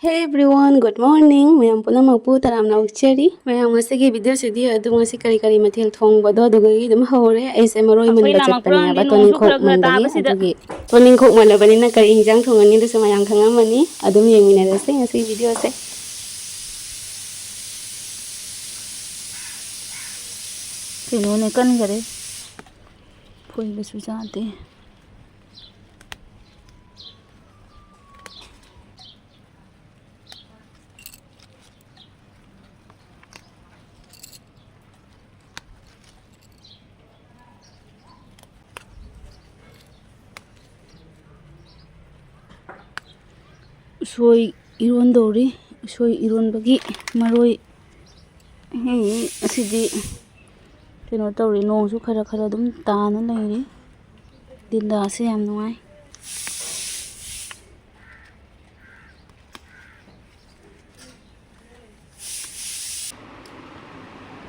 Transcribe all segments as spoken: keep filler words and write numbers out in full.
Hey everyone, good morning. ꯃꯌꯥꯝ ꯄꯨꯝꯅꯃꯛꯄꯨ ꯇꯔꯥꯝꯅ ꯑꯣꯛꯆꯔꯤ꯫ ꯃꯌꯥꯝ, ꯉꯁꯤꯒꯤ video ꯁꯤꯗꯤ ꯑꯗꯨꯝ ꯉꯁꯤ ꯀꯔꯤ ꯀꯔꯤ ꯃꯊꯦꯜ ꯊꯣꯡꯕꯗꯣ ꯑꯗꯨꯗꯒꯤ ꯑꯗꯨꯝ ꯍꯧꯔꯦ꯫ ꯑꯩꯁꯦ ꯃꯔꯣꯏ ꯑꯩꯈꯣꯏ ꯃꯨꯟꯕ ꯂꯥꯃꯛꯄ꯭ꯔꯣ ꯆꯠꯄꯅꯦꯕ, ꯈꯪꯗꯦ, ꯅꯣꯡꯁꯨ ꯇꯣꯅꯤꯡꯈꯣꯛ ꯈꯔ ꯈꯔ ꯃꯨꯟꯕꯒꯤ꯫ ꯇꯥꯕꯁꯤꯗ꯫ ꯑꯗꯨꯒꯤ ꯇꯣꯅꯤꯡꯈꯣꯛ ꯃꯨꯜꯂꯕꯅꯤꯅ ꯀꯔꯤ ꯏꯟꯖꯥꯡ ꯊꯣꯡꯉꯅꯤꯗꯨꯁꯨ ꯃꯌꯥꯝ ꯈꯪꯉꯝꯃꯅꯤ꯫ ꯑꯗꯨꯝ ꯌꯦꯡꯃꯤꯟꯅꯔꯁꯦ ꯉꯁꯤꯒꯤ video ꯁꯦ꯫ ꯀꯩꯅꯣꯅꯦ, ꯀꯟꯈꯔꯦ꯫ ꯐꯣꯏꯕꯁꯨ ꯌꯥꯗꯦ꯫ ꯎꯁꯣꯏ ꯏꯔꯣꯟꯗꯧꯔꯤ꯫ ꯎꯁꯣꯏ ꯏꯔꯣꯟꯕꯒꯤ ꯃꯔꯣꯏ꯫ ꯎꯝ, ꯑꯁꯤꯗꯤ ꯀꯩꯅꯣ ꯇꯧꯔꯤ, ꯅꯣꯡꯁꯨ ꯈꯔ ꯈꯔ ꯑꯗꯨꯝ ꯇꯥꯅ ꯂꯩꯔꯤ꯫ ꯗꯤꯟꯗꯥꯁꯦ ꯌꯥꯝ ꯅꯨꯡꯉꯥꯏ꯫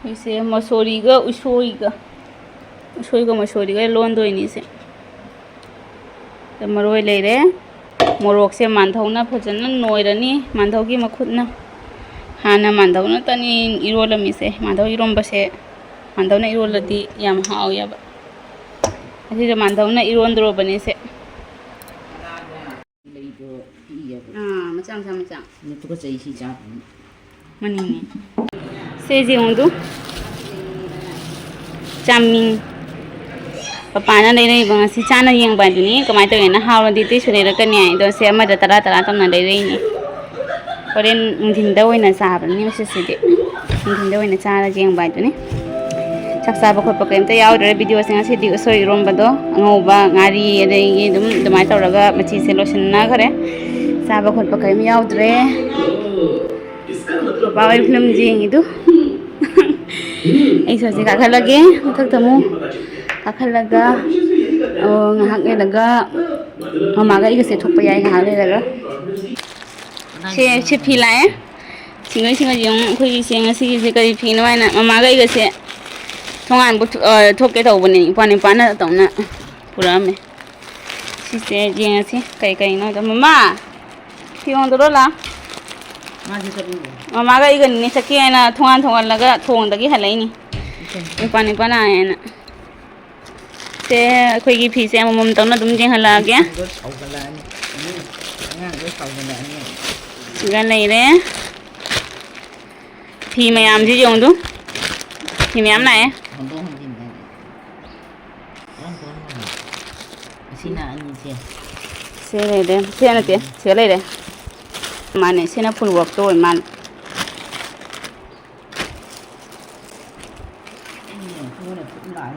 ꯑꯩꯁꯦ ꯃꯁꯣꯔꯤꯒ ꯎꯁꯣꯏꯒ, ꯎꯁꯣꯏꯒ ꯃꯁꯣꯔꯤꯒ ꯂꯣꯟꯗꯣꯏꯅꯤꯁꯦ꯫ ꯃꯔꯣꯏ ꯂꯩꯔꯦ꯫ ꯃꯣꯔꯣꯛꯁꯦ ꯃꯥꯟꯙꯧꯅ ꯐꯖꯅ ꯅꯣꯏꯔꯅꯤ꯫ ꯃꯥꯟꯙꯧꯒꯤ ꯃꯈꯨꯠꯅ ꯍꯥꯟꯅ ꯃꯥꯟꯙꯧꯅ ꯇꯅꯤ ꯏꯔꯣꯜꯂꯝꯃꯤꯁꯦ꯫ ꯃꯥꯟꯙꯧ ꯏꯔꯣꯝꯕꯁꯦ ꯃꯥꯟꯙꯧꯅ ꯏꯔꯣꯜꯂꯗꯤ ꯌꯥꯝ ꯍꯥꯎꯋꯦꯕ꯫ ꯑꯁꯤꯁꯦ ꯃꯥꯟꯙꯧꯅ ꯏꯔꯣꯟꯗ꯭ꯔꯣꯕꯅꯤꯁꯦ꯫ ꯂꯩꯗꯣ ꯄꯤꯛꯑꯦꯕ꯫ ꯑꯥ, ꯃꯆꯥ ꯃꯆꯥ ꯃꯆꯥ꯫ ꯑꯗꯨ ꯇꯨꯀꯠꯆꯩ ꯁꯤ ꯆꯥꯕ꯫ ꯃꯅꯤꯡꯅꯦ꯫ ꯁꯦ ꯌꯦꯡꯉꯨꯗꯨ꯫ ꯆꯥꯃꯤꯟ꯫ ꯄꯄꯥꯅ ꯂꯩꯔꯛꯏꯕ ꯉꯁꯤ ꯆꯥꯅ ꯌꯦꯡꯕ ꯍꯥꯏꯗꯨꯅꯤ꯫ ꯀꯃꯥꯏꯅ ꯇꯧꯒꯦꯅ ꯍꯥꯎꯔꯗꯤ ꯑꯇꯩꯁꯨ ꯂꯩꯔꯛꯀꯅꯤ ꯍꯥꯏ꯫ ꯑꯗꯣ ꯁꯦ ꯑꯃꯗ ꯇꯔꯥ ꯇꯔꯥ ꯇꯧꯅ ꯂꯩꯔꯛꯏꯅꯦ꯫ ꯍꯣꯔꯦꯟ ꯅꯨꯡꯊꯤꯟꯗ ꯑꯣꯏꯅ ꯆꯥꯕꯅꯤ ꯉꯁꯤꯁꯤꯗꯤ꯫ ꯅꯨꯡꯊꯤꯟꯗ ꯑꯣꯏꯅ ꯆꯥꯔꯒ ꯌꯦꯡꯕ ꯍꯥꯏꯗꯨꯅꯤ꯫ ꯆꯥꯛ ꯆꯥꯕ ꯈꯣꯠꯄ ꯀꯔꯤꯝꯇ ꯌꯥꯎꯗ꯭ꯔꯦ ꯚꯤꯗꯤꯑꯣꯁꯦ ꯉꯁꯤꯗꯤ꯫ ꯎꯁꯣꯏ ꯏꯔꯣꯝꯕꯗꯣ, ꯑꯉꯧꯕ, ꯉꯥꯔꯤ, ꯑꯗꯒꯤ ꯑꯗꯨꯝ ꯑꯗꯨꯃꯥꯏꯅ ꯇꯧꯔꯒ ꯃꯆꯤꯁꯦ ꯂꯣꯏꯁꯤꯟꯅꯈ꯭ꯔꯦ꯫ ꯆꯥꯕ ꯈꯣꯠꯄ ꯀꯔꯤꯝ ꯌꯥꯎꯗ꯭ꯔꯦ꯫ ꯄꯄꯥ ꯍꯣꯏ ꯐꯤꯂꯝ ꯌꯦꯡꯉꯤꯗꯨ꯫ ꯑꯩꯁꯨ ꯍꯧꯖꯤꯛ ꯀꯥꯈꯠꯂꯒꯦ꯫ ꯃꯊꯛꯇ ꯑꯃꯨꯛ ꯀꯥꯈꯠꯂꯒ, ꯑꯣ, ꯉꯥꯏꯍꯥꯛ ꯂꯩꯔꯒ ꯃꯃꯥꯒ ꯑꯩꯒꯁꯦ ꯊꯣꯛꯄ ꯌꯥꯏ ꯉꯥꯏꯍꯥꯛ ꯂꯩꯔꯒ꯫ ꯁꯦ, ꯁꯦ ꯐꯤ ꯂꯥꯛꯑꯦ꯫ ꯁꯤꯡꯉꯩ ꯁꯤꯡꯉꯩ ꯌꯦꯡꯉꯨ, ꯑꯩꯈꯣꯏꯒꯤ ꯆꯦꯡ ꯉꯁꯤꯒꯤꯁꯦ ꯀꯔꯤ ꯐꯤꯅꯣ ꯍꯥꯏꯅ ꯃꯃꯥꯒ ꯑꯩꯒꯁꯦ ꯊꯣꯡꯒꯥꯟꯕꯨ ꯊꯣ-, ꯑ, ꯊꯣꯛꯀꯦ ꯇꯧꯕꯅꯦ꯫ ꯏꯄ꯭ꯋꯥ ꯅꯤꯄꯥꯅ ꯇꯧꯅ ꯄꯨꯔꯛꯑꯝꯃꯦ꯫ ꯁꯤꯁꯦ ꯌꯦꯡꯉꯁꯤ ꯀꯩ ꯀꯩꯅꯣꯗ꯫ ꯃꯃꯥ, ꯐꯤ ꯍꯣꯡꯗꯣꯔꯛꯑꯣ ꯂꯥ꯫ ꯃꯥꯗꯤ ꯆꯠꯂꯨꯔꯦ꯫ ꯃꯃꯥꯒ ꯑꯩꯒꯅꯤꯅꯦ ꯆꯠꯀꯦ ꯍꯥꯏꯅ ꯊꯣꯡꯒꯥꯟ ꯊꯣꯡꯍꯜꯂꯒ ꯊꯣꯡꯗꯒꯤ ꯍꯜꯂꯛꯏꯅꯤ꯫ ꯅꯨꯄꯥ ꯅꯨꯄꯥ ꯅꯥꯏꯌꯦꯅ꯫ ꯁꯦ ꯑꯩꯈꯣꯏꯒꯤ ꯐꯤꯁꯦ ꯑꯃꯃꯝ ꯇꯧꯅ ꯑꯗꯨꯝ ꯌꯦꯡꯍꯜꯂꯛꯑꯒꯦ꯫ ꯑꯉꯥꯡꯗꯣ ꯁꯥꯎꯒꯠꯂꯛꯑꯅꯤ꯫ ꯑꯉꯥꯡꯗꯣ ꯁꯥꯎꯒꯠꯂꯛꯑꯅꯤ꯫ ꯁꯤꯒ ꯂꯩꯔꯦ꯫ ꯐꯤ ꯃꯌꯥꯝꯁꯤ ꯌꯦꯡꯉꯨ꯫ ꯐꯤ ꯃꯌꯥꯝ ꯂꯥꯛꯑꯦ꯫ ꯍꯣꯡꯗꯣꯛ ꯍꯣꯡꯖꯤꯟ ꯍꯥꯏꯅ꯫ ꯀꯔꯝ ꯀꯔꯝꯕꯅꯣ? ꯑꯁꯤꯅ ꯑꯅꯤꯁꯦ꯫ ꯁꯤ ꯂꯩꯔꯦ꯫ ꯁꯤ ꯅꯠꯇꯦ꯫ ꯁꯤ ꯂꯩꯔꯦ꯫ ꯃꯥꯅꯦ꯫ ꯁꯤꯅ ꯐꯨꯜ ꯋꯥꯔꯛꯇꯣ ꯑꯣꯏ ꯃꯥꯜꯂꯦ꯫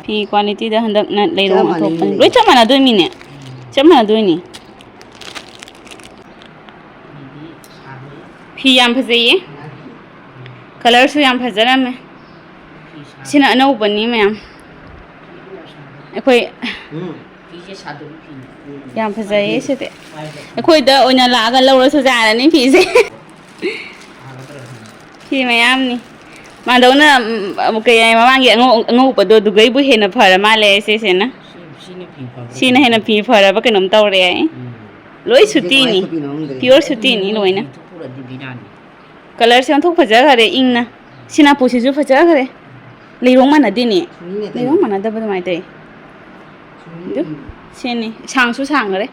ꯐꯤ ꯀ꯭ꯋꯥꯂꯤꯇꯤꯗ ꯍꯟꯗꯛꯅ ꯂꯩꯔꯣꯡ ꯆꯞ ꯃꯥꯟꯅꯩꯅꯦ ꯑꯊꯣꯛꯄꯅꯤ꯫ ꯂꯣꯏ ꯂꯩꯔꯤꯁꯦ꯫ ꯆꯞ ꯃꯥꯟꯅꯗꯣꯏ ꯃꯤꯅꯦ꯫ ꯆꯞ ꯃꯥꯟꯅꯗꯣꯏꯅꯤ꯫ ꯐꯤ ꯌꯥꯝ ꯐꯖꯩꯌꯦ꯫ ꯀꯂꯔꯁꯨ ꯌꯥꯝ ꯐꯖꯔꯝꯃꯦ꯫ ꯁꯤꯅ ꯑꯅꯧꯕꯅꯤ ꯃꯌꯥꯝ꯫ ꯑꯩꯈꯣꯏ ꯎꯝ꯫ ꯌꯥꯝ ꯐꯖꯩꯌꯦ ꯁꯤꯗꯤ꯫ ꯑꯩꯈꯣꯏꯗ ꯑꯣꯏꯅ ꯂꯥꯛꯑꯒ ꯂꯧꯔꯁꯨ ꯌꯥꯔꯅꯤ ꯐꯤꯁꯦ꯫ ꯐꯤ ꯃꯌꯥꯝꯅꯤ꯫ ꯃꯥꯗꯧꯅ, ꯎꯝ, ꯀꯩ ꯍꯥꯏ, ꯃꯃꯥꯡꯒꯤ ꯑꯉꯧ-, ꯑꯉꯧꯕꯗꯣ ꯑꯗꯨꯒꯩꯕꯨ ꯍꯦꯟꯅ ꯐꯔ ꯃꯥꯜꯂꯦ ꯁꯤꯁꯤꯅ꯫ ꯁꯤ-, ꯁꯤꯅ ꯐꯤ ꯐꯕ꯭ꯔꯥ ꯁꯤꯅ ꯍꯦꯟꯅ ꯀꯩꯅꯣ? ꯐꯤ ꯐꯔꯕ ꯀꯩꯅꯣꯝ ꯇꯧꯔꯦ꯫ ꯎꯝ꯫ ꯂꯣꯏ ꯁꯤꯁꯦ ꯁꯨꯇꯤꯅꯤ꯫ ꯀꯃꯥꯏꯅ ꯇꯧꯕꯤꯅꯣ ꯈꯪꯗ꯭ꯔꯦ꯫ Pure ꯁꯨꯇꯤꯅꯤ ꯂꯣꯏꯅ꯫ ꯄꯨꯔꯗꯤ ꯕꯤꯔꯥꯅꯤ꯫ ꯀꯂꯔꯁꯦ ꯑꯣꯟꯊꯣꯛ ꯐꯖꯈ꯭ꯔꯦ, ꯏꯪꯅ꯫ ꯁꯤꯅꯥꯄꯨꯁꯤꯁꯨ ꯐꯖꯈ꯭ꯔꯦ꯫ ꯂꯩꯔꯣꯡ ꯃꯥꯟꯅꯗꯦꯅꯦ꯫ ꯁꯨꯅꯤꯅꯦ ꯂꯩꯔꯣꯡ ꯀꯩꯅꯣ꯫ ꯃꯥꯟꯅꯗꯕ ꯑꯗꯨꯃꯥꯏꯅ ꯇꯧꯋꯤ꯫ ꯁꯨꯅꯤꯅꯦ ꯑꯗꯨ ꯀꯩꯅꯣ꯫ ꯁꯤꯅꯤ꯫ ꯁꯥꯡꯁꯨ ꯁꯥꯡꯈ꯭ꯔꯦ꯫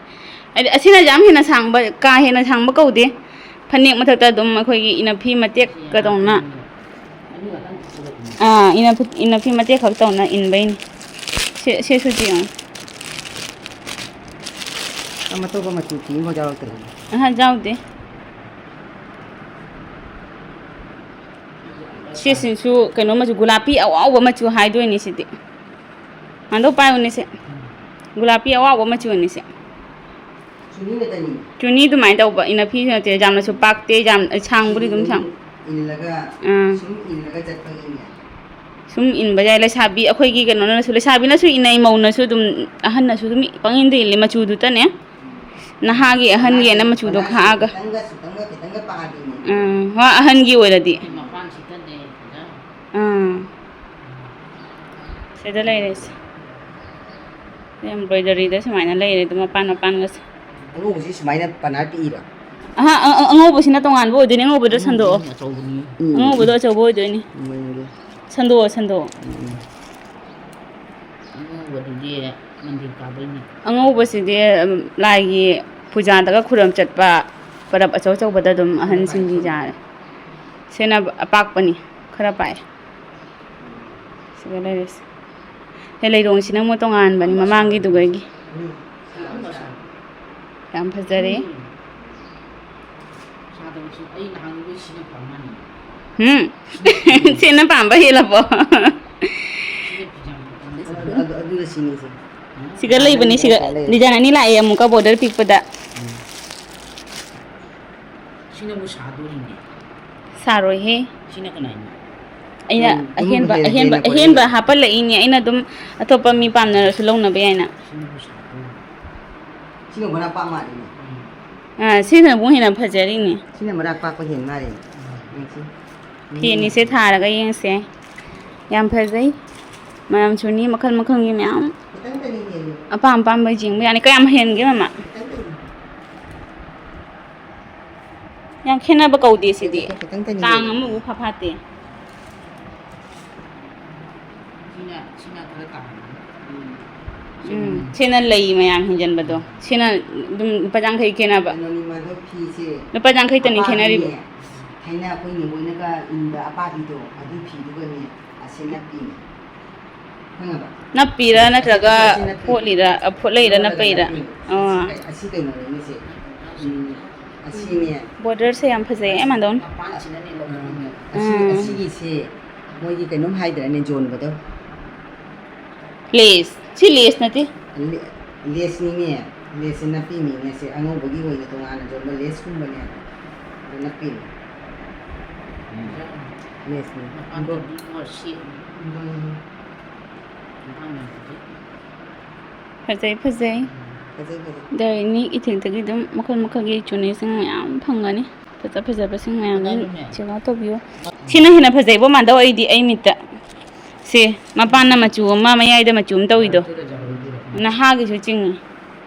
ꯍꯥꯏꯗꯤ ꯑꯁꯤꯅ ꯌꯥꯝ ꯍꯦꯟꯅ ꯁꯥꯡꯕ, ꯀꯥ ꯍꯦꯟꯅ ꯁꯥꯡꯕ ꯀꯧꯗꯦ꯫ ꯐꯅꯦꯛ ꯃꯊꯛꯇ ꯑꯗꯨꯝ ꯑꯩꯈꯣꯏꯒꯤ ꯏꯅꯐꯤ ꯃꯇꯦꯛꯀꯗꯧꯅ꯫ ꯑꯥ, ꯏꯅꯐꯤ, ꯏꯅꯐꯤ ꯃꯇꯦꯛ ꯈꯛ ꯇꯧꯅ ꯏꯟꯕꯩꯅꯤ꯫ ꯁꯦ, ꯁꯦ ꯁꯨꯇꯤ ꯌꯦꯡꯉꯨ꯫ ꯑꯃ ꯑꯇꯣꯞꯄ ꯃꯆꯨ ꯐꯤ ꯑꯃꯐꯥꯎ ꯌꯥꯎꯔꯛꯇ꯭ꯔꯦ꯫ ꯑꯍ, ꯌꯥꯎꯗꯦ꯫ ꯁꯤꯁꯤꯁꯨ ꯀꯩꯅꯣ ꯃꯆꯨ, ꯒꯨꯂꯥꯄꯤ ꯑꯋꯥꯎꯕ ꯃꯆꯨ ꯍꯥꯏꯗꯣꯏꯅꯤ ꯁꯤꯗꯤ꯫ ꯃꯥꯟꯗꯧ ꯄꯥꯏꯌꯨꯅꯦ ꯁꯦ꯫ ꯒꯨꯂꯥꯄꯤ ꯑꯋꯥꯎꯕ ꯃꯆꯨꯅꯤ ꯁꯦ꯫ ꯆꯨꯅꯤ ꯈꯛꯇꯅꯤ꯫ ꯆꯨꯅꯤ ꯑꯗꯨꯃꯥꯏꯅ ꯇꯧꯕ ꯏꯅꯐꯤꯁꯨ ꯅꯠꯇꯦ, ꯌꯥꯝꯅꯁꯨ ꯄꯥꯛꯇꯦ, ꯌꯥꯝ ꯁꯥꯡꯕꯨꯗꯤ ꯑꯗꯨꯝ ꯁꯥꯡ-, ꯏꯜꯂꯒ, ꯑꯥ꯫ ꯁꯨꯝ ꯏꯜꯂꯒ ꯆꯠꯄꯒꯤꯅꯦ꯫ ꯁꯨꯝ ꯏꯟꯕ ꯌꯥꯏ꯫ ꯂꯩꯁꯥꯕꯤ ꯑꯩꯈꯣꯏꯒꯤ ꯀꯩꯅꯣꯅꯁꯨ, ꯂꯩꯁꯥꯕꯤꯅꯁꯨ ꯏꯟꯅꯩ, ꯃꯧꯅꯁꯨ ꯑꯗꯨꯝ, ꯑꯍꯟꯅꯁꯨ ꯑꯗꯨꯝ ꯄꯪꯏꯟꯗ ꯏꯜꯂꯤ ꯃꯆꯨꯗꯨꯇꯅꯦ꯫ ꯅꯍꯥꯒꯤ ꯑꯍꯟꯒꯤ ꯑꯅ ꯃꯆꯨꯗꯣ ꯈꯥꯛꯑꯒ꯫ ꯈꯤꯇꯪꯒ, ꯈꯤꯇꯪꯒ, ꯈꯤꯇꯪꯒ ꯄꯥꯕꯤꯅꯦ꯫ ꯎꯝ, ꯍꯣꯏ, ꯑꯍꯟꯒꯤ ꯑꯣꯏꯔꯗꯤ꯫ ꯃꯄꯥꯟ ꯁꯤꯠꯇꯅꯦ ꯐꯖꯅ꯫ ꯎꯝ꯫ ꯁꯤꯗ ꯂꯩꯔꯦꯁꯦ꯫ Embroidery ꯗ ꯁꯨꯃꯥꯏꯅ ꯂꯩꯔꯦ ꯑꯗꯨꯝ ꯃꯄꯥꯟ ꯃꯄꯥꯟꯒꯁꯦ꯫ ꯑꯉꯧꯕꯁꯤ ꯁꯨꯃꯥꯏꯅ ꯄꯅꯥ ꯄꯤꯛꯏꯔꯣ? ꯑꯍꯥ, ꯑ-, ꯑ-, ꯑꯉꯧꯕꯁꯤꯅ ꯇꯣꯉꯥꯟꯕ ꯑꯣꯏꯗꯣꯏꯅꯤ꯫ ꯑꯉꯧꯕꯗꯣ ꯁꯟꯗꯣꯛꯑꯣ꯫ ꯑꯉꯧꯕꯗꯨꯅ ꯑꯆꯧꯕꯅꯤ꯫ ꯎꯝ꯫ ꯑꯉꯧꯕꯗꯣ ꯑꯆꯧꯕ ꯑꯣꯏꯗꯣꯏꯅꯤ꯫ ꯎꯝ꯫ ꯁꯟꯗꯣꯛꯑꯣ, ꯁꯟꯗꯣꯛꯑꯣ꯫ ꯎꯝ꯫ ꯑꯉꯧꯕꯗꯨꯗꯤ ꯃꯟꯗꯤꯔ ꯀꯥꯕꯩꯅꯤ꯫ ꯑꯉꯧꯕꯁꯤꯗꯤ, ꯎꯝ, ꯂꯥꯏꯒꯤ ꯄꯨꯖꯥꯗꯒ ꯈꯨꯔꯨꯝ ꯆꯠꯄ, ꯄꯔꯕ ꯑꯆꯧ ꯑꯆꯧꯕꯗ ꯑꯗꯨꯝ ꯑꯍꯟꯁꯤꯡꯒꯤ ꯌꯥꯔꯦ꯫ ꯁꯤꯅ ꯑꯄꯥꯛꯄꯅꯤ, ꯈꯔ ꯄꯥꯛꯑꯦ꯫ ꯁꯤꯒ ꯂꯩꯔꯁꯤ꯫ ꯁꯦ, ꯂꯩꯔꯣꯡꯁꯤꯅ ꯑꯃꯨꯛ ꯇꯣꯉꯥꯟꯕꯅꯤ ꯃꯃꯥꯡꯒꯤꯗꯨꯒꯒꯤ꯫ ꯌꯥꯝ ꯐꯖꯔꯦ꯫ ꯎꯝ꯫ ꯁꯤꯅ ꯄꯥꯝꯕ ꯍꯦꯜꯂꯕꯣ? ꯑꯗꯨ, ꯑꯗꯨ, ꯑꯗꯨꯅ ꯁꯤꯅꯤꯁꯦ꯫ ꯁꯤꯒ ꯂꯩꯕꯅꯤ, ꯁꯤꯒ ꯂꯩ꯫ Design ꯑꯅꯤ ꯂꯥꯛꯑꯦ ꯑꯃꯨꯛꯀ border ꯄꯤꯛꯄꯗ꯫ ꯎꯝ꯫ ꯁꯤꯅꯕꯨ ꯁꯥꯗꯣꯔꯤꯅꯦ꯫ ꯁꯥꯔꯣꯏꯍꯦ꯫ ꯁꯤꯅ ꯀꯅꯥꯏꯅꯣ? ꯑꯩꯅ ꯅꯪ ꯑꯗꯨꯝ ꯑꯍꯦꯟꯕ, ꯍꯦꯟꯅ, ꯑꯍꯦꯟꯕ, ꯍꯦꯟꯅ ꯑꯍꯦꯟꯕ ꯄꯣꯠꯂꯩ꯫ ꯍꯥꯞꯄꯜꯂꯛꯏꯅꯦ꯫ ꯑꯩꯅ ꯑꯗꯨꯝ ꯑꯇꯣꯞꯄ ꯃꯤ ꯄꯥꯝꯅꯔꯁꯨ ꯂꯧꯅꯕ ꯌꯥꯏꯅ꯫ ꯁꯤꯅꯕꯨ ꯁꯥꯗꯣꯔꯤꯅꯦ꯫ ꯁꯤꯅ ꯃꯔꯥ ꯄꯥꯛ ꯃꯥꯜꯂꯤꯅꯦ꯫ ꯎꯝ꯫ ꯑꯥ, ꯁꯤꯅ ꯑꯃꯨꯛ ꯍꯦꯟꯅ ꯐꯖꯔꯤꯅꯦ꯫ ꯁꯤꯅ ꯃꯔꯥ ꯄꯥꯛꯄ ꯍꯦꯟ ꯃꯥꯜꯂꯤꯅꯦ꯫ ꯎꯝ꯫ ꯌꯦꯡꯁꯤ꯫ ꯐꯤ ꯑꯅꯤꯁꯦ ꯊꯥꯔꯒ ꯌꯦꯡꯁꯦ꯫ ꯌꯥꯝ ꯐꯖꯩ꯫ ꯃꯌꯥꯝꯁꯨꯅꯤ ꯃꯈꯜ ꯃꯈꯜꯒꯤ ꯃꯌꯥꯝ꯫ ꯈꯤꯇꯪꯇꯅꯤ ꯍꯦꯜꯂꯤ꯫ ꯑꯄꯥꯝ ꯑꯄꯥꯝꯕ ꯌꯦꯡꯕ ꯌꯥꯅꯤ꯫ ꯀꯌꯥꯝ ꯍꯦꯟꯒꯦ, ꯃꯃꯥ? ꯈꯤꯇꯪꯇꯅꯤ꯫ ꯌꯥꯝ ꯈꯦꯠꯅꯕ ꯀꯧꯗꯦ ꯁꯤꯗꯤ꯫ ꯈꯤꯇꯪꯇꯅꯤ ꯇꯥꯡ ꯍꯦꯜꯂꯤ꯫ ꯑꯃꯃꯨꯛ ꯐ ꯐꯥꯠꯇꯦ꯫ ꯁꯤꯅ, ꯁꯤꯅ ꯈꯔ ꯇꯥꯍꯟꯕꯅꯤ꯫ ꯎꯝ, ꯁꯤꯅ ꯂꯩ ꯃꯌꯥꯝ ꯍꯦꯟꯖꯟꯕꯗꯣ꯫ ꯁꯤꯅ ꯑꯗꯨꯝ ꯂꯨꯄꯥ ꯌꯥꯡꯈꯩ ꯈꯦꯠꯅꯕ꯫ ꯀꯩꯅꯣꯅꯤ ꯃꯗꯣ ꯐꯤꯁꯦ ꯂꯨꯄꯥ ꯌꯥꯡꯈꯩꯇꯅꯤ ꯑꯄꯥꯕꯤꯅꯦ꯫ ꯈꯦꯠꯅꯔꯤꯕ꯫ ꯊꯥꯏꯅ ꯑꯩꯈꯣꯏ ꯅꯦꯍꯣꯏꯅꯒ ꯏꯟꯕ ꯑꯄꯥꯕꯤꯗꯣ, ꯑꯗꯨ ꯐꯤꯗꯨꯒꯅꯦ, ꯑꯁꯤ ꯅꯞꯄꯤꯅꯦ꯫ ꯈꯪꯉꯕ? ꯅꯞꯄꯤꯔꯥ ꯅꯠꯇ꯭ꯔꯒ ꯑꯁꯤ ꯅꯞꯄꯤ꯫ ꯐꯣꯠꯂꯤꯔꯥ, ꯑ, ꯐꯣꯠꯂꯛꯏꯔꯥ ꯂꯣꯜꯂꯒ ꯅꯞꯄꯛꯏꯔꯥ? ꯅꯞꯄꯤ꯫ ꯑꯁꯤ ꯑꯥ꯫ ꯀꯩ-, ꯑꯁꯤ ꯀꯩꯅꯣꯅꯦ ꯁꯦ? ꯎꯝ, ꯑꯁꯤꯅꯦ꯫ Borderꯁꯦ ꯌꯥꯝ ꯐꯖꯩꯌꯦ, ꯃꯥꯗꯧꯅ꯫ ꯃꯄꯥꯟꯁꯤꯅꯅꯦ ꯂꯧꯊꯣꯛꯅꯤꯡꯉꯦ꯫ ꯑꯁꯤ, ꯎꯝ꯫ ꯑꯁꯤꯒꯤꯁꯦ ꯃꯣꯏꯒꯤ ꯀꯩꯅꯣꯝ ꯍꯥꯏꯗ꯭ꯔꯅꯦ ꯌꯣꯟꯕꯗꯣ? Lace꯫ ꯁꯤ lace ꯅꯠꯇꯦ꯫ ꯂꯦ-, laceꯅꯤꯅꯦ꯫ Laceꯁꯦ ꯅꯞꯄꯤꯅꯤꯅꯦ꯫ ꯁꯦ ꯑꯉꯧꯕꯒꯤ ꯑꯣꯏꯅ ꯇꯣꯉꯥꯟꯅ ꯌꯣꯟꯕ laceꯀꯨꯝꯕꯅꯦ꯫ ꯑꯗꯨ ꯅꯞꯄꯤꯅꯤ꯫ ꯎꯝ꯫ Laceꯅꯤ꯫ ꯃꯄꯥꯟ ꯀꯣꯕꯤꯒ ꯁꯦꯠꯅꯤ꯫ ꯎꯝ꯫ ꯃꯄꯥꯟ ꯌꯥꯝ ꯐꯖꯩ꯫ ꯐꯖꯩ, ꯐꯖꯩ꯫ ꯐꯖꯩ, ꯐꯖꯩ꯫ ꯗꯥꯏꯔꯦꯛꯅꯤ ꯏꯊꯤꯛꯇꯒꯤ ꯑꯗꯨꯝ ꯃꯈꯜ ꯃꯈꯜꯒꯤ ꯆꯨꯅꯤꯁꯤꯡ ꯃꯌꯥꯝ ꯐꯪꯒꯅꯤ꯫ ꯐꯖ ꯐꯖꯕꯁꯤꯡ ꯃꯌꯥꯝ ꯑꯗꯨꯝ ꯀꯗꯥꯏꯗꯅꯣ? Check out ꯇꯧꯕꯤꯌꯨ꯫ ꯁꯤꯅ ꯍꯦꯟꯅ ꯐꯖꯩꯕꯣ ꯃꯥꯟꯗꯧ ꯑꯩꯗꯤ, ꯑꯩ ꯃꯤꯠꯇ꯫ ꯁꯤ ꯃꯄꯥꯟꯅ ꯃꯆꯨ ꯑꯃ, ꯃꯌꯥꯏꯗ ꯃꯆꯨ ꯑꯃ ꯇꯧꯋꯤꯗꯣ꯫ ꯅꯍꯥꯒꯤꯁꯨ ꯆꯤꯡꯉꯤ꯫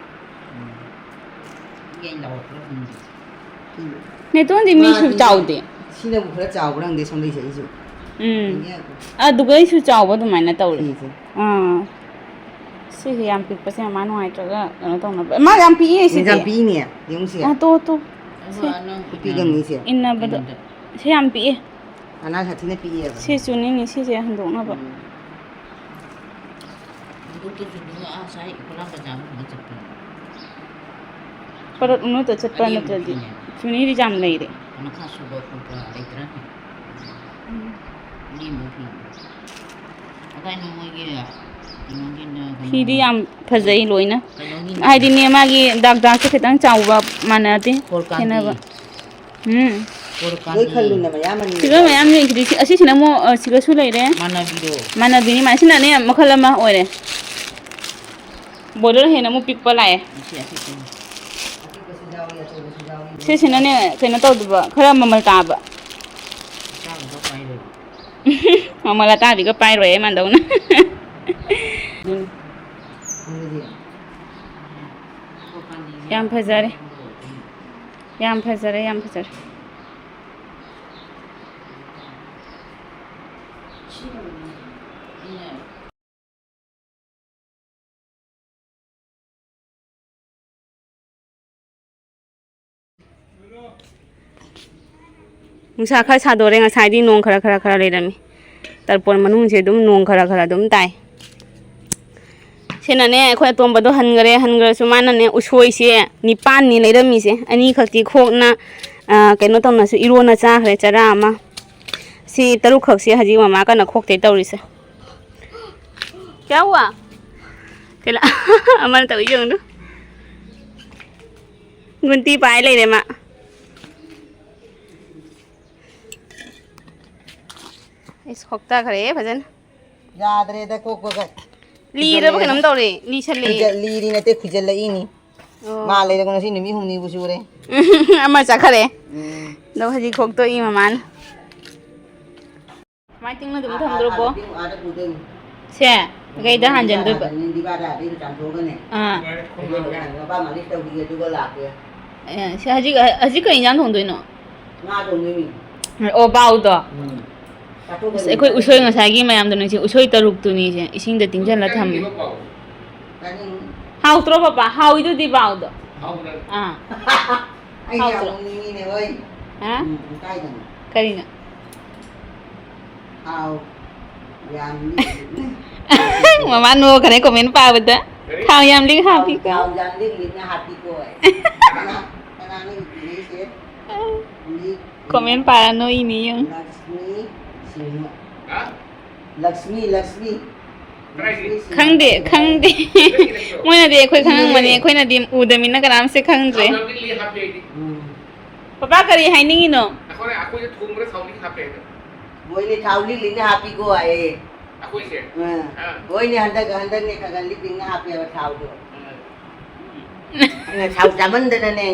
ꯎꯝ꯫ ꯌꯦꯟ ꯂꯧꯔꯛꯄ꯭ꯔꯥ ꯈꯪꯗꯦ꯫ ꯅꯦꯇꯣꯟꯗꯤ ꯃꯤꯁꯨ ꯃꯥꯗꯤ ꯆꯥꯎꯗꯦ꯫ ꯁꯤꯅꯕꯨ ꯈꯔ ꯆꯥꯎꯕ꯭ꯔꯥ ꯈꯪꯗꯦ, ꯁꯣꯝꯗꯩꯁꯦ ꯑꯩꯁꯨ꯫ ꯎꯝ꯫ ꯌꯦꯡꯒꯦ꯫ ꯑꯗꯨꯒꯩꯁꯨ ꯆꯥꯎꯕ ꯑꯗꯨꯃꯥꯏꯅ ꯇꯧꯔꯦ꯫ ꯁꯤꯁꯦ꯫ ꯑꯥ꯫ ꯁꯤꯁꯦ ꯌꯥꯝ ꯄꯤꯛꯄꯁꯦ ꯃꯃꯥ ꯅꯨꯡꯉꯥꯏꯇ꯭ꯔꯒ ꯀꯩꯅꯣ ꯇꯧꯅꯕ꯫ ꯃꯥ ꯌꯥꯝ ꯄꯤꯛꯑꯦ ꯁꯤꯗꯤ꯫ ꯌꯥꯝ ꯄꯤꯛꯏꯅꯦ꯫ ꯌꯦꯡꯉꯨꯁꯦ꯫ ꯑꯥ, ꯇꯣ, ꯇꯣ꯫ ꯁꯤ ꯑꯗꯨꯒ ꯅꯪ ꯄꯤꯛꯑꯝꯅꯤ ꯁꯦ꯫ ꯏꯟꯅꯕꯗ꯫ ꯀꯩꯅꯣꯗ꯫ ꯁꯤ ꯌꯥꯝ ꯄꯤꯛꯑꯦ꯫ ꯑꯅꯥ ꯁꯥꯊꯤꯅ ꯄꯤꯛꯑꯦꯕ꯫ ꯁꯤ ꯆꯨꯅꯤꯅꯤ ꯁꯤꯁꯦ ꯍꯟꯗꯣꯛꯅꯕ꯫ ꯎꯝ꯫ ꯍꯟꯗꯣꯛꯇ꯭ꯔꯁꯨ ꯑꯗꯨꯝ ꯑꯥ ꯁꯥꯏ ꯈꯨꯂꯥꯡ ꯕꯖꯥꯔ ꯒꯨꯝꯕ ꯆꯠꯄ꯫ ꯄꯔꯠ ꯎꯅꯨꯗ ꯆꯠꯄ ꯑꯔꯦꯝꯕ ꯅꯠꯇ꯭ꯔꯗꯤ꯫ ꯄꯤꯅꯦ꯫ ꯆꯨꯅꯤꯗꯤ ꯌꯥꯝ ꯂꯩꯔꯦ꯫ ꯃꯈꯥ ꯁꯨꯕ ꯈꯣꯠꯄ ꯂꯩꯇ꯭ꯔꯅꯦ? ꯎꯝ꯫ ꯑꯔꯦꯝꯕ ꯐꯤ꯫ ꯑꯗꯥꯏꯅ ꯃꯣꯏꯒꯤ ꯀꯩꯅꯣꯒꯤꯅ ꯀꯩꯅꯣ ꯐꯤꯗꯤ ꯌꯥꯝ ꯐꯖꯩ ꯂꯣꯏꯅ꯫ ꯀꯩꯅꯣꯒꯤꯅꯦ꯫ ꯍꯥꯏꯗꯤꯅꯦ, ꯃꯥꯒꯤ ꯗꯥꯛ ꯗꯥꯛꯁꯦ ꯈꯤꯇꯪ ꯆꯥꯎꯕ ꯃꯥꯟꯅꯗꯦ꯫ ꯐꯣꯔ ꯀꯥꯟꯗꯤ꯫ ꯈꯦꯠꯅꯕ꯫ ꯎꯝ꯫ ꯐꯣꯔ ꯂꯣꯏ ꯀꯥꯟꯗꯤ꯫ ꯈꯜꯂꯨꯅ ꯃꯌꯥꯝ ꯑꯅꯤ ꯁꯤꯒ ꯂꯩ꯫ ꯃꯌꯥꯝ ꯂꯩꯈꯤꯗꯤ ꯁꯤ-, ꯑꯁꯤꯁꯤꯅ ꯑꯃꯨꯛ, ꯑ, ꯁꯤꯒꯁꯨ ꯂꯩꯔꯦ꯫ ꯃꯥꯟꯅꯕꯤꯗꯣ꯫ ꯃꯥꯟꯅꯕꯤꯅꯤ ꯃꯥ-, ꯁꯤꯅꯅꯦ ꯃꯈꯜ ꯑꯃ ꯑꯣꯏꯔꯦ꯫ ꯕꯣꯔꯗꯔ ꯍꯦꯟꯅ ꯑꯃꯨꯛ ꯄꯤꯛꯄ ꯂꯥꯛꯑꯦ꯫ ꯁꯤ ꯑꯄꯤꯛꯄꯅꯤ꯫ ꯑꯄꯤꯛꯄꯁꯨ ꯌꯥꯎꯏ, ꯑꯆꯧꯕꯁꯨ ꯌꯥꯎꯏ꯫ ꯁꯤꯁꯤꯅꯅꯦ ꯀꯩꯅꯣ ꯇꯧꯗꯕ, ꯈꯔ ꯃꯃꯜ ꯇꯥꯕ꯫ ꯑꯇꯥꯡꯕ ꯄꯥꯏꯔꯣꯏ꯫ ꯃꯃꯜ ꯑꯇꯥꯕꯤꯒ ꯄꯥꯏꯔꯣꯏ ꯃꯥꯟꯗꯧꯅ꯫ ꯎꯝ꯫ ꯈꯪꯗꯦ꯫ ꯌꯥꯝ ꯐꯖꯔꯦ꯫ ꯌꯥꯝ ꯐꯖꯔꯦ, ꯌꯥꯝ ꯐꯖꯔꯦ꯫ ꯅꯨꯡꯁꯥ ꯈꯔ ꯁꯥꯗꯣꯔꯦ, ꯉꯁꯥꯏꯗꯤ ꯅꯣꯡ ꯈꯔ ꯈꯔ ꯈꯔ ꯂꯩꯔꯝꯃꯤ꯫ ꯇꯔꯄꯣꯟ ꯃꯅꯨꯡꯁꯦ ꯑꯗꯨꯝ ꯅꯣꯡ ꯈꯔ ꯈꯔ ꯑꯗꯨꯝ ꯇꯥꯏ꯫ ꯁꯤꯅꯅꯦ, ꯑꯩꯈꯣꯏ ꯑꯇꯣꯝꯕꯗꯣ ꯍꯟꯈꯔꯦ, ꯍꯟꯈ꯭ꯔꯁꯨ ꯃꯥꯅꯅꯦ ꯎꯁꯣꯏꯁꯦ ꯅꯤꯄꯥꯟꯅꯤ ꯂꯩꯔꯝꯃꯤꯁꯦ, ꯑꯅꯤꯈꯛꯇꯤ ꯈꯣꯛꯅ, ꯑ, ꯀꯩꯅꯣ ꯇꯧꯅꯁꯨ ꯏꯔꯣꯟꯅ ꯆꯥꯈ꯭ꯔꯦ ꯆꯔꯥ ꯑꯃ꯫ ꯁꯤ ꯇꯔꯨꯛꯈꯛꯁꯦ ꯍꯧꯖꯤꯛ ꯃꯃꯥ ꯀꯟꯅ ꯈꯣꯛꯇꯦ ꯇꯧꯔꯤꯁꯦ꯫ ꯀꯌꯥ ꯍꯨꯋꯥ? ꯀꯩꯂꯥ-, ꯑꯃꯅ ꯇꯧꯔꯤ ꯌꯦꯡꯉꯨꯅꯨ꯫ ꯒꯨꯟꯇꯤ ꯄꯥꯏ ꯂꯩꯔꯦ ꯃꯥ꯫ ꯑꯩꯁ, ꯈꯣꯛꯇꯈ꯭ꯔꯦ ꯐꯖꯅ꯫ ꯌꯥꯗ꯭ꯔꯦꯗ ꯀꯣꯛꯄꯒ꯫ ꯂꯤꯔꯕ ꯀꯩꯅꯣꯝ ꯇꯧꯔꯦ, ꯂꯤꯁꯜꯂꯛꯑꯦ꯫ ꯈꯨꯏꯖ-, ꯂꯤꯔꯤ ꯅꯠꯇꯦ, ꯈꯨꯏꯖꯜꯂꯛꯏꯅꯤ꯫ ꯑꯣ꯫ ꯃꯥ ꯂꯩꯔꯒ ꯉꯁꯤ ꯅꯨꯃꯤꯠ ꯍꯨꯝꯅꯤꯕꯨ ꯁꯨꯔꯦ꯫ ꯑꯃ ꯆꯠꯈꯔꯦ꯫ ꯎꯝ꯫ ꯑꯗꯣ ꯍꯧꯖꯤꯛ ꯈꯣꯛꯇꯣꯛꯏ ꯃꯃꯥꯅ꯫ ꯃꯥꯏ ꯇꯤꯡꯅ ꯑꯗꯨꯝ ꯊꯝꯗ꯭ꯔꯣꯕꯣ? ꯑꯥꯗ ꯄꯨ-, ꯑꯥꯗ ꯄꯨꯗꯣꯏꯅꯤ꯫ ꯁꯦ? ꯀꯩꯗ ꯍꯥꯟꯖꯟꯗꯣꯏꯕ? ꯗꯤꯕꯥꯗ ꯑꯗꯩꯗ ꯆꯥꯝꯊꯣꯛꯑꯒꯅꯦ꯫ ꯑꯥ꯫ ꯃꯄꯥ ꯃꯥꯂꯤꯁ ꯇꯧꯈꯤꯒꯦ, ꯑꯗꯨꯒ ꯂꯥꯛꯀꯦ꯫ ꯑꯦ, ꯁꯤ ꯍꯧꯖꯤꯛ, ꯍꯧꯖꯤꯛ ꯀꯩ ꯏꯟꯖꯥꯡ ꯊꯣꯡꯗꯣꯏꯅꯣ? ꯉꯥ ꯊꯣꯡꯗꯣꯏꯅꯤ꯫ ꯑꯣ, ꯄꯥꯎꯗꯣ꯫ ꯎꯝ꯫ ꯑꯁ, ꯑꯩꯈꯣꯏ ꯎꯁꯣꯏ ꯉꯁꯥꯏꯒꯤ ꯃꯌꯥꯝꯗꯣ ꯅꯤꯡꯁꯤꯡ, ꯎꯁꯣꯏ ꯇꯔꯨꯛꯇꯨꯅꯤꯁꯦ ꯏꯁꯤꯡꯗ ꯇꯤꯡꯁꯤꯜꯂ ꯊꯝꯃꯦ꯫ ꯆꯥꯅꯤꯡꯉꯤ꯫ ꯍꯥꯎꯇ꯭ꯔꯣ ꯄꯄꯥ? ꯍꯥꯎꯏꯗꯨꯗꯤ ꯄꯥꯎꯗꯣ꯫ ꯍꯥꯎꯕ꯭ꯔꯥ? ꯑꯥ꯫ ꯑꯩ ꯌꯥꯝ ꯍꯥꯎꯇ꯭ꯔꯣ? ꯅꯣꯛꯅꯤꯡꯉꯤꯅꯦ, ꯍꯣꯏ꯫ ꯍꯥ? ꯎꯝ, ꯀꯥꯏꯗꯅꯣ? ꯀꯔꯤꯅꯣ? ꯍꯥꯎ꯫ ꯌꯥꯝ ꯃꯃꯥ ꯅꯣꯛꯈ꯭ꯔꯦ comment ꯄꯥꯕꯗ꯫ ꯊꯥꯎ ꯌꯥꯝ ꯂꯤꯛ ꯍꯥꯞꯄꯤꯀꯣ꯫ ꯊꯥꯎ ꯌꯥꯝ ꯂꯤꯛ ꯂꯤꯛꯅ ꯍꯥꯞꯄꯤꯀꯣ꯫ ꯀꯅꯥ-, ꯀꯅꯥꯅꯣ ꯏꯕꯤꯔꯤꯁꯦ? ꯂꯤꯛ Comment ꯄꯥꯔ ꯅꯣꯛꯏꯅꯤ ꯌꯦꯡꯉꯨ꯫ ꯂꯛꯁꯃꯤ ꯁꯤꯡꯍ꯫ ꯂꯛꯁꯃꯤ, ꯂꯛꯁꯃꯤ꯫ ꯂꯛꯁꯃꯤ ꯁꯤꯡꯍ꯫ ꯈꯪꯗꯦ, ꯈꯪꯗꯦ꯫ ꯃꯣꯏꯅꯗꯤ ꯑꯩꯈꯣꯏ ꯈꯪꯉꯝꯒꯅꯤ, ꯑꯩꯈꯣꯏꯅꯗꯤ ꯎꯗꯃꯤꯅ ꯀꯅꯥꯝꯁꯦ ꯈꯪꯗ꯭ꯔꯦ꯫ ꯎꯝ꯫ ꯄꯄꯥ ꯀꯔꯤ ꯍꯥꯏꯅꯤꯡꯉꯤꯅꯣ? ꯑꯩꯈꯣꯏꯅ, ꯑꯩꯈꯣꯏꯁꯦ ꯊꯣꯡꯕꯗ ꯊꯥꯎ ꯂꯤꯛ ꯍꯥꯞꯄꯦ ꯍꯥꯏꯗꯣ꯫ ꯃꯣꯏꯅꯦ ꯊꯥꯎ ꯂꯤꯛ ꯂꯤꯛꯅ ꯍꯥꯞꯄꯤꯀꯣ ꯍꯥꯏꯌꯦ꯫ ꯑꯩꯈꯣꯏꯁꯦ꯫ ꯑꯥ꯫ ꯑꯥ꯫ ꯍꯣꯏꯅꯦ, ꯍꯟꯗꯛ, ꯍꯟꯗꯛꯅꯦ ꯈꯔ ꯈꯔ ꯂꯤꯛ ꯂꯤꯛꯅ ꯍꯥꯞꯄꯦꯕ ꯊꯥꯎꯗꯣ꯫ ꯑꯥ꯫ ꯑꯩꯅ ꯊꯥꯎ ꯆꯥꯃꯟꯗꯅꯅꯦ꯫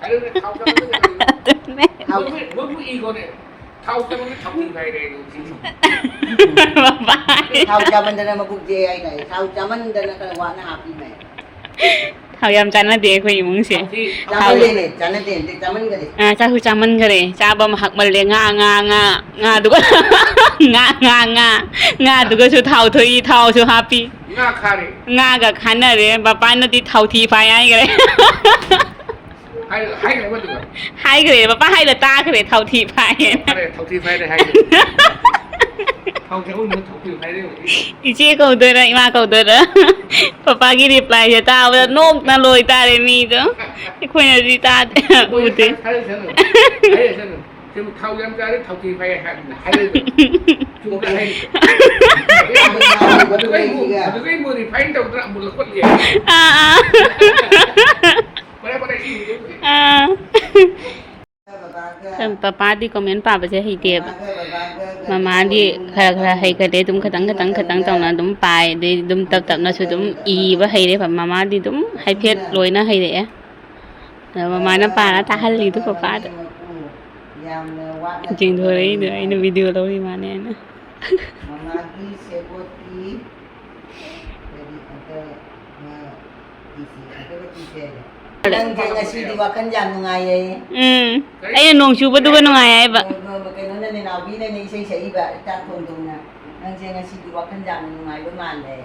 ꯑꯗꯨꯅꯦ ꯊꯥꯎ ꯆꯥꯃꯟꯗꯅ ꯀꯔꯤꯅꯣ? ꯑꯗꯨꯅꯦ꯫ ꯊꯥꯎ ꯃꯣꯏ, ꯃꯣꯏ, ꯃꯣꯏꯕꯨ ꯏꯒꯣꯅꯦ꯫ ꯊꯥꯎ ꯆꯥꯃꯟꯗꯅ ꯊꯥꯎꯊꯤ ꯐꯥꯏꯔꯦ ꯍꯥꯏꯗꯣ ꯁꯤꯅꯤ꯫ ꯄꯄꯥ꯫ ꯊꯥꯎ ꯆꯥꯃꯟꯗꯅ ꯃꯕꯨꯛ ꯖꯦ ꯍꯥꯏ ꯇꯥꯏ꯫ ꯊꯥꯎ ꯆꯥꯃꯟꯗꯅ ꯈꯔ ꯋꯥꯅ ꯍꯥꯞꯄꯤꯃꯦ꯫ ꯊꯥꯎ ꯌꯥꯝ ꯆꯥꯟꯅꯗꯦ ꯑꯩꯈꯣꯏ ꯏꯃꯨꯡꯁꯦ꯫ ꯊꯥꯎꯊꯤ꯫ ꯊꯥꯎ ꯆꯥꯃꯜꯂꯦꯅꯦ, ꯆꯥꯟꯅꯗꯦ, ꯑꯗꯨ ꯆꯥꯃꯟꯈꯔꯦ꯫ ꯑꯥ, ꯆꯥꯛꯁꯨ ꯆꯥꯃꯟꯈꯔꯦ, ꯆꯥꯕ ꯑꯃ ꯍꯛꯃꯜꯂꯦ, ꯉꯥ, ꯉꯥ, ꯉꯥ, ꯉꯥꯗꯨꯒ, ꯉꯥ, ꯉꯥ, ꯉꯥ, ꯉꯥꯗꯨꯒꯁꯨ ꯊꯥꯎ ꯊꯣꯛꯏ, ꯊꯥꯎꯁꯨ ꯍꯥꯞꯄꯤ, ꯉꯥ ꯈꯥꯔꯦ꯫ ꯉꯥꯒ ꯈꯥꯟꯅꯔꯦ, ꯄꯄꯥꯅꯗꯤ ꯊꯥꯎꯊꯤ ꯐꯥꯏ ꯍꯥꯏꯈꯔꯦ꯫ ꯍꯥꯏ-, ꯍꯥꯏꯈ꯭ꯔꯕ ꯑꯗꯨꯒ? ꯍꯥꯏꯈ꯭ꯔꯦ, ꯄꯄꯥ ꯍꯥꯏꯗ ꯇꯥꯈ꯭ꯔꯦ, ꯊꯥꯎꯊꯤ ꯐꯥꯏ ꯍꯥꯏꯅ꯫ ꯐꯔꯦ, ꯊꯥꯎꯊꯤ ꯐꯥꯏꯔꯦ ꯍꯥꯏꯈ꯭ꯔꯦ꯫ ꯊꯥꯎ ꯆꯥꯃꯟꯗꯅ ꯊꯥꯎꯊꯤ ꯐꯥꯏꯔꯦ꯫ ꯏꯆꯦ ꯀꯧꯗꯣꯏꯔꯥ, ꯏꯃꯥ ꯀꯧꯗꯣꯏꯔꯥ? ꯄꯄꯥꯒꯤ replyꯁꯦ ꯇꯥꯕꯗ ꯅꯣꯛꯅ ꯂꯣꯏ ꯇꯥꯔꯦ ꯃꯤꯗꯣ꯫ ꯑꯩꯈꯣꯏꯅꯗꯤ ꯇꯥꯗꯦ, ꯎꯗꯦ꯫ ꯍꯥꯏꯔꯁꯅꯨ, ꯍꯥꯏꯔꯁꯅꯨ꯫ ꯁꯨꯝ ꯊꯥꯎ ꯌꯥꯝ ꯆꯥꯔꯦ, ꯊꯥꯎꯊꯤ ꯐꯥꯏ ꯍꯥꯏ-, ꯍꯥꯏꯔꯣꯏꯗ꯭ꯔꯣ? ꯆꯨꯝꯅ ꯍꯥꯏꯔꯤꯗꯣ꯫ ꯑꯗꯨꯒ ꯑꯃꯨꯛ, ꯑꯗꯨꯒ ꯑꯃꯨꯛ refine ꯇꯧꯗꯅ ꯑꯃꯨꯛ ꯂꯧꯈꯠꯂꯦ꯫ ꯑꯥ, ꯑꯥ꯫ ꯐꯔꯦ, ꯐꯔꯦ, ꯁꯤ ꯍꯨꯟꯗꯣꯛꯈ꯭ꯔꯦ꯫ ꯑꯥ꯫ ꯄꯄꯥꯗꯤ comment ꯄꯥꯕꯁꯦ ꯍꯩꯇꯦꯕ꯫ ꯃꯃꯥꯗꯤ ꯈꯔ ꯈꯔ ꯍꯩꯒꯠꯂꯦ, ꯑꯗꯨꯝ ꯈꯇꯪ ꯈꯇꯪ ꯈꯇꯪ ꯇꯧꯅ ꯑꯗꯨꯝ ꯄꯥꯏ, ꯑꯗꯩ ꯑꯗꯨꯝ ꯇꯞ ꯇꯞꯅꯁꯨ ꯑꯗꯨꯝ ꯏꯕ ꯍꯩꯔꯦꯕ꯫ ꯃꯃꯥꯗꯤ ꯑꯗꯨꯝ ꯍꯥꯏꯐꯦꯠ ꯂꯣꯏꯅ ꯍꯩꯔꯛꯑꯦ꯫ ꯑꯗꯣ ꯃꯃꯥꯅ ꯄꯥꯔ ꯇꯥꯍꯜꯂꯤꯗꯣ ꯄꯄꯥꯗ꯫ ꯆꯤꯡꯊꯣꯔꯛꯏꯗꯣ ꯑꯩꯅ video ꯂꯧꯔꯤ ꯃꯥꯅꯦꯅ꯫ ꯃꯃꯥꯒꯤ ꯁꯦꯕꯣꯠꯀꯤ ꯀꯔꯤ ꯑꯗ, ꯑ, ꯏꯁꯤ ꯑꯗꯨꯒ ꯅꯪꯁꯦ ꯉꯁꯤꯗꯤ ꯋꯥꯈꯜ ꯌꯥꯝ ꯅꯨꯡꯉꯥꯏꯌꯦ꯫ ꯎꯝ꯫ ꯑꯩꯅ ꯅꯣꯡ ꯆꯨꯕꯗꯨꯒ ꯅꯨꯡꯉꯥꯏ ꯍꯥꯏꯕ꯫ ꯀꯩꯅꯣꯅꯅꯦ, ꯅꯥꯎꯕꯤꯅꯅꯦ ꯏꯁꯩ ꯁꯛꯏꯕ, ꯆꯥꯛ ꯊꯣꯡ ꯊꯣꯡꯅ꯫ ꯅꯪꯁꯦ ꯉꯁꯤꯗꯤ ꯋꯥꯈꯜ ꯌꯥꯝꯅ ꯅꯨꯡꯉꯥꯏꯕ ꯃꯥꯜꯂꯦ꯫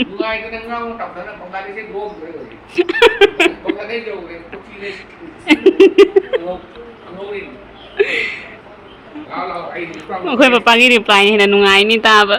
ꯅꯨꯡꯉꯥꯏꯗꯅ ꯉꯥꯡꯕ ꯃꯇꯝꯗꯅ ꯕꯪꯒ꯭ꯂꯥꯗꯦꯁꯁꯦ ꯂꯣꯟꯗ꯭ꯔꯦ ꯍꯧꯖꯤꯛ꯫ ꯕꯪꯒ꯭ꯂꯥꯗꯦꯁ ꯌꯧꯈ꯭ꯔꯦ, ꯀꯣꯆꯤꯗ ꯑꯉꯧ-, ꯑꯉꯧꯔꯤꯅꯤ꯫ ꯂꯥꯛꯑꯣ, ꯂꯥꯛꯑꯣ, ꯑꯩ ꯅꯨꯄꯥ ꯑꯩꯈꯣꯏ ꯄꯄꯥꯒꯤ replyꯅ ꯍꯦꯟꯅ ꯅꯨꯡꯉꯥꯏꯅꯤ ꯇꯥꯕ꯫